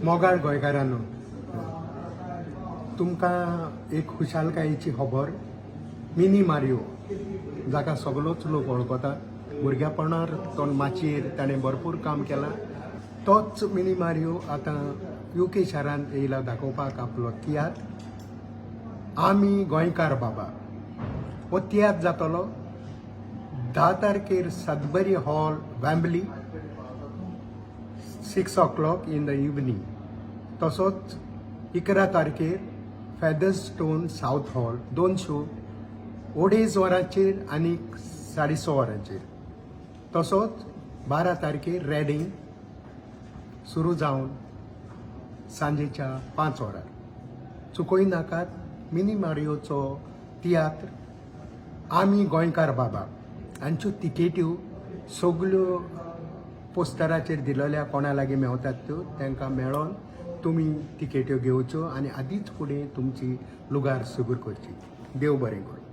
मोगाळ गोंयकारांनो, तुमकां एक खुशालकायेची खबर. मिनी मारियो, जाका सगलोच लोक वळखतात, भुरग्यापणार तो माचयेर ताणें भरपूर काम केलां, तोच मिनी मारियो आतां युके शारांत येयला दाखोवपाक आपलो तियात्र "आमी गोंयकार बाबा". हो तियात्र जातलो 10 तारखेर Sudbury Hall, Wembley, 6 o'clock in the evening. तसोच 11 तारखेर फेदरस्टोन, साऊथ हॉल, दोन शो, 2.5 वरांचेर आनी 6:30 वरांचेर. तसोच 12 तारखेर रेडिंग, सुरू जावन सांजेच्या 5 वरार. चुकोय नाकात मिनी मारियोचो तियात्र "आमी गोंयकार बाबा". हांच्यो तिकेट्यो सगल्यो पोस्टराचेर दिलेल्या कोणा लागीं मेवतात त्यो, तांकां मेळोन तुमी तिकेट्यो घेवच्यो आनी आदींच फुडें तुमची लुगार सुगूर करची. देव बरें करूं.